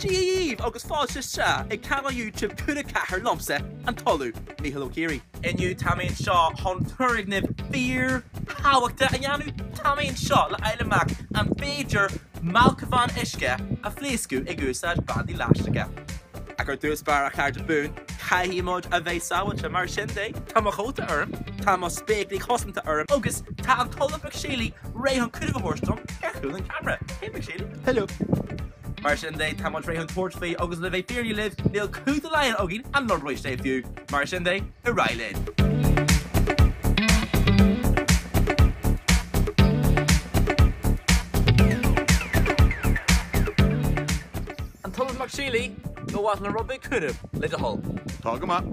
Dia dhaoibh agus fáilte isteach ag cainéal YouTube Cúla 4 liomsa, an tOllamh Mícheál Ó Ciaraidh. Inniu tá mé anseo chun turgnamh fíor-thábhachtach a dhéanamh. Tá mé anseo le fháil amach an féidir mealcamhán uisce a phléascadh ag úsáid bandaí leaisteacha. Ach ar dtús báire a chairde buan, caithfidh muid a bheith sábháilte, mar sin de, tá mo chóta orm, tá mo spéaclaí cosanta orm agus tá an tOllamh Mac Séalaigh réidh chun cúnamh a thabhairt dom ar chúl an cheamara. Hey Mac Séalaigh. Hello. Mar sin de, tá muid réidh chun tabhairt faoi agus le bheith fírinneach libh, níl cúl dá laghad againn an n-oibreoidh sé fiú. Mar sin de, ar aghaidh linn. An tOllamh Mac Séalaigh, ba mhaith liom rud beag cúnamh, le do thoil. Tá go maith.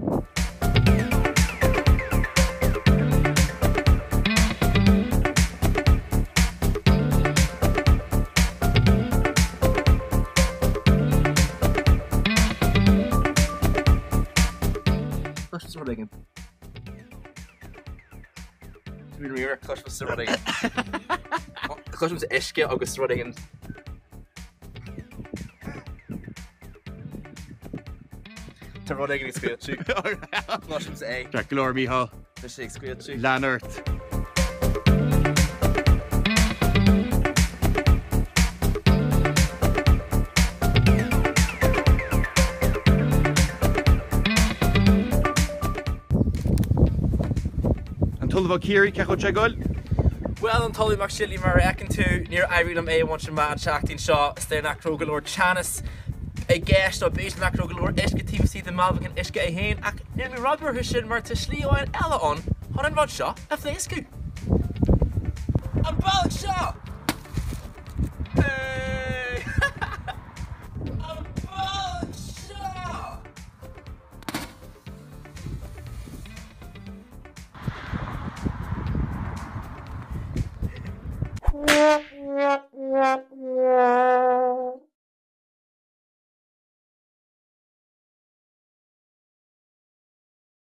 Cloisim rud éigin. Cloisim rud éigin. Cloisim uisce agus rud éigin. Tá rud éigin ag scoilteadh. Cloisimse é. Ceart go leor, Mícheál. Tá sé ag scoilteadh. Lean ort. An tOllamh Ó Ciaraidh, cén chaoi a bhfuil sé ag goil? Bhuel, an tOllamh Mac Séalaigh, mar a fheiceann tú, níor éirigh liom é a bhaint amach an tseachtain seo. Is léir nach raibh go leor teannas i gceist, nó b'fhéidir nach raibh go leor uisce taobh istigh den mhealbhacán uisce é féin, ach níl mé róbhuartha sin mar tá slí amháin eile ann chun an rud seo a phléascadh. An bealach seo! Hey! An bealach seo!